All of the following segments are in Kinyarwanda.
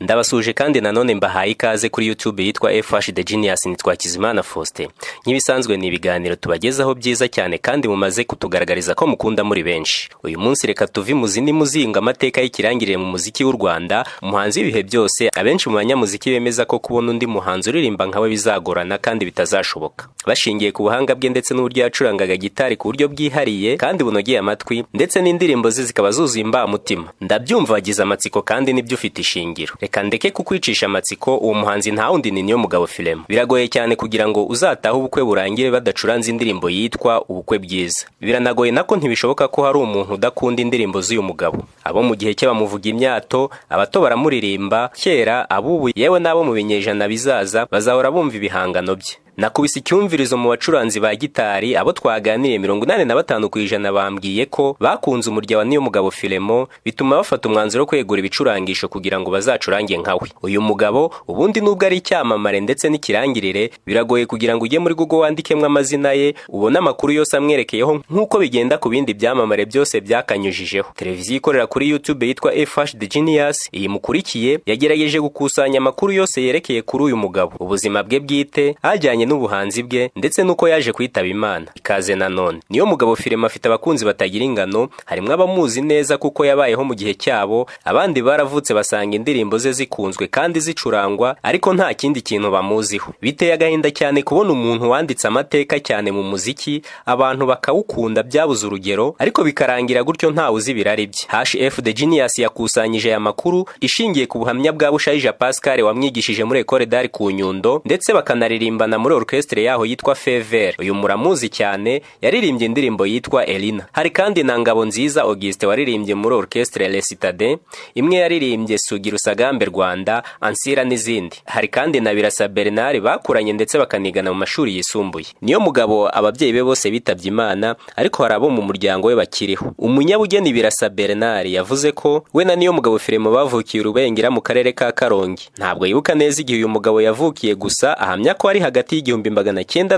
Ndabasuje kandi nanone mbahaye ikaze kuri YouTube yitwa FH The Genius. Nitwa Kizimana Faustin. Nk'ibisanzwe, ni ibiganiro tubagezaho byiza cyane kandi mumaze kutugaragariza ko mukunda muri benshi. Uyu munsi reka tuve imuzi n'imuzinga amateka y'ikirangirire mu muziki w'u Rwanda, umuhanzi w'ibihe byose. Abenshi mu banyamuziki bemeza ko kubona undi muhanzi uririmba nkawe bizagorana kandi bitazashoboka, bashingiye ku buhanga bwe ndetse n'uburyo yacurangaga gitari ku buryo bwihariye kandi bunogeye amatwi, ndetse n'indirimbo ze zikaba zuzuye imbamutima. Ndabyumva wagize amatsiko kandi nibyo, ufite ishingiro. Reka ndeke kukwicisha amatsiko. Uwo muhanzi nta wundi, ni Niyomugabo Philemon. Biragoye cyane kugira ngo uzatahe ubukwe burangire badacuranze indirimbo yitwa "Ubukwe Bwiza". Biranagoye nako ntibishoboka ko hari umuntu udakunda indirimbo z'uyu mugabo. Abo mu gihe cye bamuvuga imyato, abato baramuririmba kera, abubu yewe n'abo mu binyejana bizaza bazahora bumva ibihangano bye. Nakubise icyumvirizo mu bacuranzi ba gitari. Abo twaganiriye, 85% bambwiye ko bakunze umurya wa Niyomugabo Philemon, bituma bafata umwanzuro wo kwegura ibicurangisho kugira ngo bazacurange nkawe. Uyu mugabo ubundi, nubwo ari icyamamare ndetse n'ikirangirire, biragoye kugira ngo ujye muri Google wandikemo amazina ye ubone amakuru yose amwerekeyeho nk'uko bigenda ku bindi byamamare byose byakanyujijeho. Televiziyo ikorera kuri YouTube yitwa FH The Genius, iyi mukurikiye, yagerageje gukusanya amakuru yose yerekeye kuri uyu mugabo, ubuzima bwe bwite, ajyanye n'ubuhanzi bwe, ndetse n'uko yaje kwitaba Imana. Ikaze nanone. Niyomugabo Philemon afite abakunzi batagira ingano. Harimo abamuzi neza kuko yabayeho mu gihe cyabo, abandi baravutse basanga indirimbo ze zikunzwe kandi zicurangwa, ariko nta kindi kintu bamuziho. Biteye agahinda cyane kubona umuntu wanditse amateka cyane mu muziki, abantu bakawukunda byabuze urugero, ariko bikarangira gutyo ntawe uzi ibirari bye. HF The Genius yakusanyije aya makuru ishingiye ku buhamya bwa Bushayija Pascal wamwigishije muri Ecole d'Art ku Nyundo, ndetse bakanaririmbana muri orchestre yaho yitwa Fever. Uyu muramuzi cyane, yaririmbye indirimbo yitwa Elina. Hari kandi na Ngabo Nziza Auguste waririmbye muri orchestre Les Citadins, imwe yaririmbye Sugira Usagambe Rwanda, Ansira n'izindi. Hari kandi na Birasa Bernard bakuranye ndetse bakanigana mu mashuri yisumbuye. Niyomugabo ababyeyi be bose bitabye Imana, ariko hari abo mu muryango we bakiriho. Umunyabugeni Birasa Bernard yavuze ko we na Niyomugabo Philemon bavukiye Rubengera mu karere ka Karongi. Ntabwo yibuka neza igihe uyu mugabo yavukiye, gusa ahamya ko ari hagati y'1969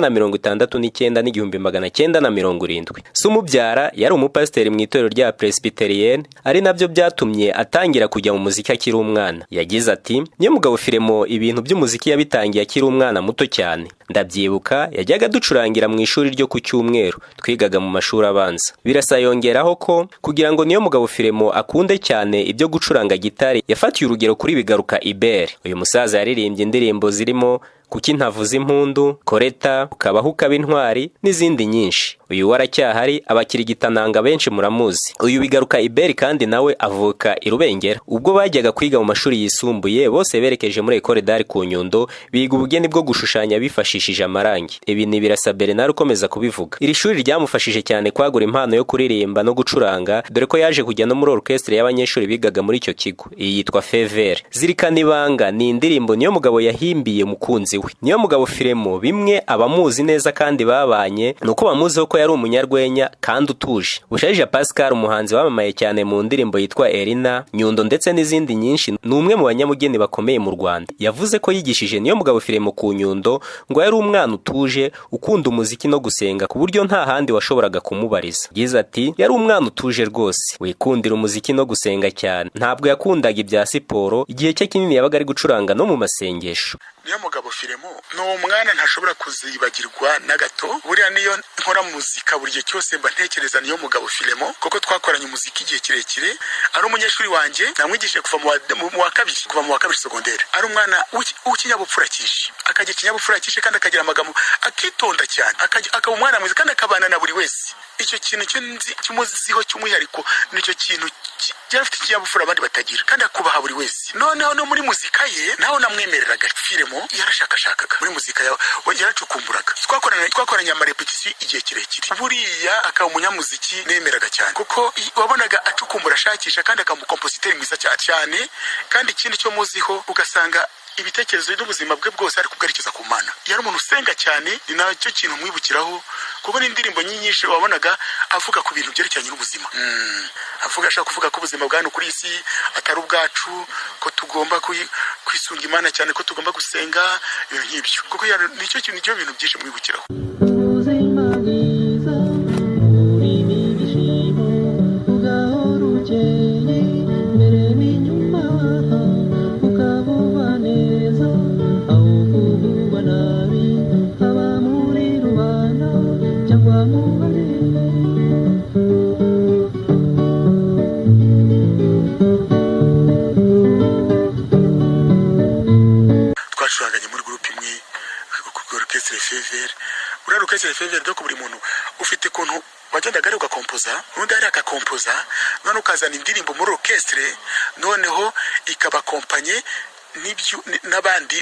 n'1970. Se umubyara yari umupasiteri mu itorero rya Presbyterienne, ari nabyo byatumye atangira kujya mu muziki akiri umwana. Yagize ati: "Niyomugabo Philemon ibintu by'umuziki yabitangiye akiri umwana muto cyane. Ndabyibuka yajyaga ducurangira mu ishuri ryo ku cyumweru, twigaga mu mashuri abanza." Birasa yongeraho ko kugira ngo Niyomugabo Philemon akunde cyane ibyo gucuranga gitari, yafatiye urugero kuri Bigaruka Ibert. Uyu musaza yaririmbye indirimbo zirimo "Kuki Ntavuza Impundu", "Koreta", "Ukabaho Ukaba Intwari" n'izindi nyinshi. Uyu waracyahari, abakirigitananga benshi muramuzi. Uyu Bigaruka Ibert kandi nawe avuka i Rubengera. Ubwo bajyaga kwiga mu mashuri yisumbuye, bose berekeje muri Ecole d'Art ku Nyundo, biga ubugeni bwo gushushanya bifashishije amarangi. Ibi ni Birasa Bernard ukomeza kubivuga. Iri shuri ryamufashije cyane kwagura impano yo kuririmba no gucuranga, dore ko yaje kujya no muri orchestre y'abanyeshuri bigaga muri icyo kigo, iyi yitwa Fever. "Zirikana Ibanga" ni indirimbo Niyomugabo yahimbiye mukunzi we. Niyomugabo Philemon, bimwe abamuzi neza kandi babanye ni uko bamuziho ko yari umunyarwenya kandi utuje. Bushayija Pascal, umuhanzi wamamaye cyane mu ndirimbo yitwa Elina, Nyundo ndetse n'izindi nyinshi, ni umwe mu banyabugeni bakomeye mu Rwanda. Yavuze ko yigishije Niyomugabo Philemon ku Nyundo. Ngo yari umwana utuje, ukunda umuziki no gusenga, ku buryo nta handi washoboraga kumubariza. Yagize ati: "Yari umwana utuje rwose, wikundira umuziki no gusenga cyane. Ntabwo yakundaga ibya siporo, igihe cye kinini yabaga ari gucuranga no mu masengesho." Niyomugabo Philemon ni umwana ntashobora kuzibagirwa na gato. Buriya niyo nkora muzika, buri gihe cyose mba ntekereza Niyomugabo Philemon, kuko twakoranye umuziki igihe kirekire. Ari umunyeshuri wanjye, namwigishije kuva mu wa kabiri, kuva mu wa kabiri secondaire. Ari umwana w'ikinyabupfura cyinshi, akagira ikinyabupfura cyinshi kandi akagira amagambo, akitonda cyane, akaba umwana mwiza kandi akabana na buri wese. Icyo kintu cyo nzi kimuziho cy'umwihariko, nicyo kintu yari afite ikinyabupfura abandi batagira, kandi akubaha buri wese. Noneho no muri muzika ye naho namwemereraga. Philemon yarashakashakaga muri muzika yawe, yaracukumburaga. Twakoranye amarepetisiyo igihe kirekire. Buriya akaba umunyamuziki nemeraga cyane, kuko wabonaga acukumbura, ashakisha, kandi akaba umukompositeri mwiza cyane cyane. Kandi ikindi cyo muziho, ugasanga ibitekerezo n'ubuzima bwe bwose ari kubwerekeza ku Mana. Yari umuntu usenga cyane, ni nacyo kintu mwibukiraho, kuko n'indirimbo nyinshi wabonaga avuga ku bintu byerekeranye n'ubuzima. Avuga, ashaka kuvuga ko ubuzima bwa hano kuri iyi si atari ubwacu, ko tugomba kwisunga Imana cyane, ko tugomba gusenga, ibintu nk'ibyo, kuko nicyo kintu, nicyo bintu byinshi mwibukiraho. Ubuzima bwiza burimo ibyishimo, ugahora ukeye mbere n'inyuma, ukaba orchestre feu vert. Donc buri muntu ufite ukuntu wagendaga ari ugakompoza, undi ari agakompoza, none ukazana indirimbo muri orchestre, noneho ikaba accompagné n'ibyo n'abandi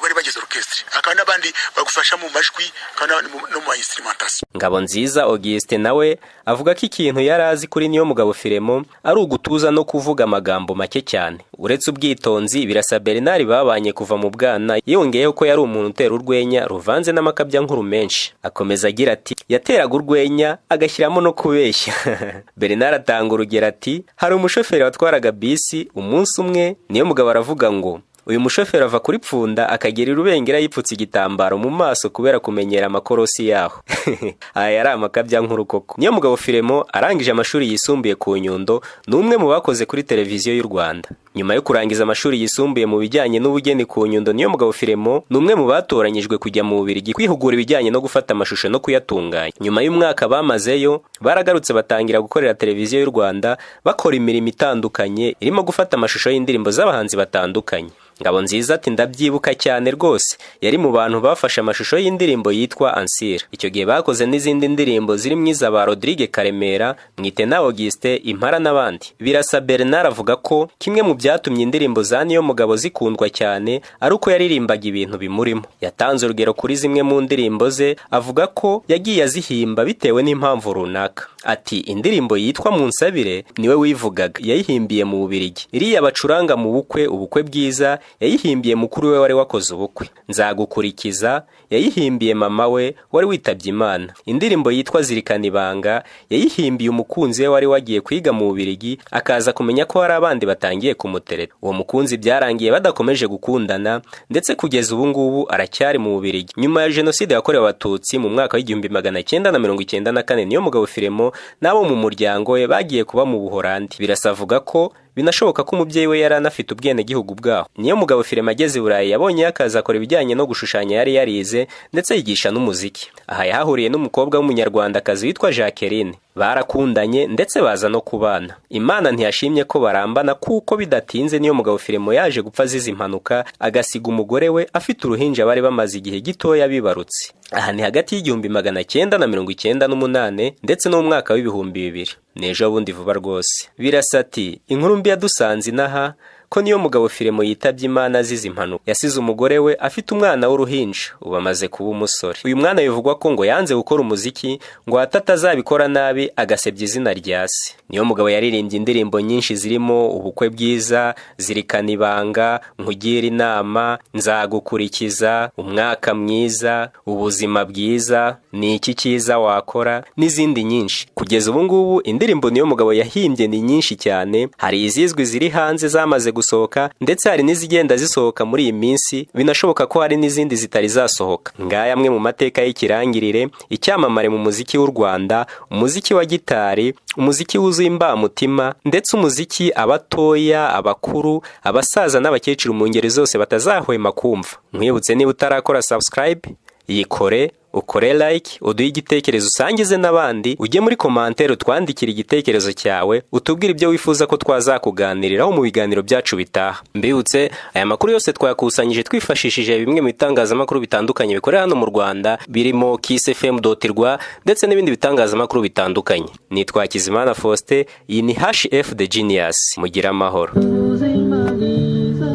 bari bagize orchestre, hakaba n'abandi bagufasha mu majwi, hakaba n'abandi no mu ma instrumentation. Ngabonziza Augustin nawe avuga ko ikintu yari azi kuri Niyomugabo Philemon ari ugutuza no kuvuga amagambo make cyane. Uretse ubwitonzi, Birasa Bernard babanye kuva mu bwana yongeyeho ko yari umuntu utera urwenya ruvanze n'amakabyankuru menshi. Akomeza agira ati: "Yateraga urwenya agashyiramo no kubeshya." Bernard atanga urugero ati: "Hari umushoferi watwaraga bisi, umunsi umwe Niyomugabo aravuga ngo uyu mushoferi ava kuri Pfunda akagera i Rubengera yipfutse igitambaro mu maso kubera kumenyera amakorosi yaho." Aya yari amakabyankuru koko. Niyomugabo Philemon arangije amashuri yisumbuye ku Nyundo, ni umwe mu bakoze kuri Televiziyo y'u Rwanda. Nyuma yo kurangiza amashuri yisumbuye mu bijyanye n'ubugeni ku Nyundo, Niyomugabo Philemon ni umwe mu batoranyijwe kujya mu Bubiligi kwihugura ibijyanye no gufata amashusho no kuyatunganya. Nyuma y'umwaka bamazeyo, baragarutse batangira gukorera Televiziyo y'u Rwanda, bakora imirimo itandukanye irimo gufata amashusho y'indirimbo z'abahanzi batandukanye. Ngabonziza ati: "Ndabyibuka cyane rwose, yari mu bantu bafashe amashusho y'indirimbo yitwa Ansira. Icyo gihe bakoze n'izindi ndirimbo zirimo iza ba Rodrigue Karemera, Mwitena Auguste, Impara n'abandi." Birasa Bernard avuga ko kimwe mu byatumye indirimbo za Niyomugabo zikundwa cyane ari uko yaririmbaga ibintu bimurimo. Yatanze urugero kuri zimwe mu ndirimbo ze, avuga ko yagiye azihimba bitewe n'impamvu runaka. Ati: "Indirimbo yitwa Munsabire niwe wivugaga, yayihimbiye mu Bubirigi. Iriya bacuranga mu bukwe, Ubukwe Bwiza, yayihimbiye mukuru we wari wakoze ubukwe. Nzagukurikiza yayihimbiye mama we wari witabye Imana. Indirimbo yitwa Zirikana Ibanga yayihimbiye umukunzi we wari wagiye kwiga mu Bubirigi, akaza kumenya ko hari abandi batangiye kumutereta. Uwo mukunzi byarangiye badakomeje gukundana, ndetse kugeza ubu ngubu aracyari mu Bubirigi." Nyuma ya Jenoside yakorewe Abatutsi mu mwaka wa 1994, Niyomugabo Philemon n'abo mu muryango we bagiye kuba mu Buhorandi. Birasa avuga ko binashoboka ko umubyeyi we yari anafite ubwenegihugu bwaho. Niyomugabo Philemon ageze i Burayi yabonye akazi, akora ibijyanye no gushushanya yari yarize, ndetse yigisha n'umuziki. Aha yahahuriye n'umukobwa w'Umunyarwandakazi witwa Jacqueline, barakundanye ndetse baza no kubana. Imana ntiyashimye ko barambana, kuko bidatinze Niyomugabo Philemon yaje gupfa azize impanuka, agasiga umugore we afite uruhinja bari bamaze igihe gitoya bibarutse. Aha ni hagati y'1998 ndetse n'umwaka wa 2000, ni ejo bundi vuba rwose. Birasa ati: "Inkuru mbi yadusanze inaha ko Niyomugabo Philemon yitabye Imana azize impanuka, yasize umugore we afite umwana w'uruhinja ubu amaze kuba umusore. Uyu mwana bivugwa ko ngo yanze gukora umuziki ngo hato atazabikora nabi agasebya izina rya se." Niyomugabo yaririmbye indirimbo nyinshi zirimo Ubukwe Bwiza, Zirikana Ibanga, Nkugira Inama, Nzagukurikiza, Umwaka Mwiza, Ubuzima Bwiza, Ni Iki Cyiza Wakora n'izindi nyinshi. Kugeza ubu ngubu indirimbo Niyomugabo yahimbye ni nyinshi cyane. Hari izizwi ziri hanze zamaze gusohoka, ndetse hari n'izigenda zisohoka muri iyi minsi, binashoboka ko hari n'izindi zitari zasohoka. Ngaya amwe mu mateka y'ikirangirire, icyamamare mu muziki w'u Rwanda, umuziki wa gitari, umuziki wuzuye imbamutima, ndetse umuziki abatoya, abakuru, abasaza n'abakecuru mu ngeri zose batazahwema kumva. Nkwibutse, niba utarakora subscribe yikore, ukore like, uduhe igitekerezo usangize n'abandi, ujye muri commentaire utwandikire igitekerezo cyawe, utubwire ibyo wifuza ko twazakuganiriraho mu biganiro byacu bitaha. Mbibutse, aya makuru yose twayakusanyije twifashishije bimwe mu bitangazamakuru bitandukanye bikorera hano mu Rwanda, birimo Kiss FM rwa ndetse n'ibindi bitangazamakuru bitandukanye. Nitwa Kizimana Faustin, iyi ni HF The Genius. Mugire amahoro. Ubuzima bwiza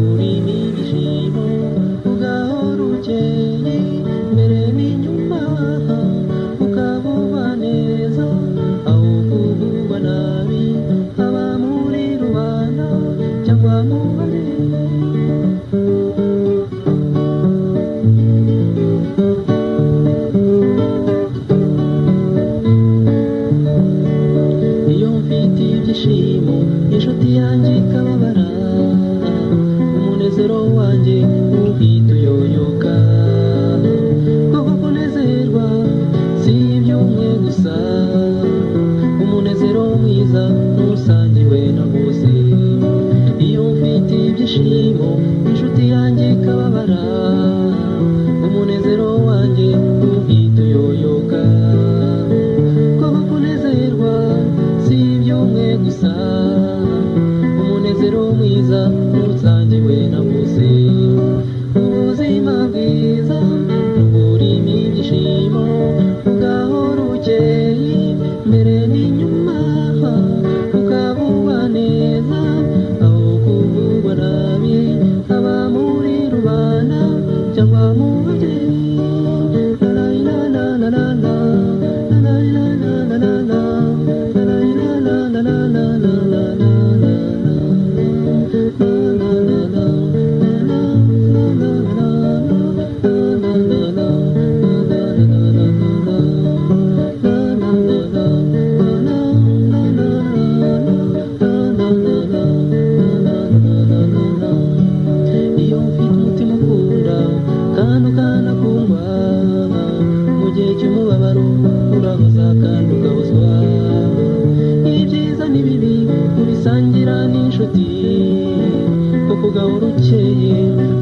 burimo ibyishimo, ugahora ukeye mbere n'inyuma, ukavugwa neza aho kuvugwa nabi, haba muri rubanda cyangwa mu babyeyi. Iyo mfite ibyishimo inshuti yanjye ikababara, umunezero wanjye uhita uyoyoka, kuko kunezerwa si iby'umwe gusa, umunezero mwiza ntusangiwe na bose. Iyo mfite ibyishimo inshuti yanjye ikababara, umunezero wanjye uhita uyoyoka, kuko kunezerwa si iby'umwe gusa, umunezero mwiza ntusangiwe na bose. Ubuzima bwiza burimo Ugahora ukeye.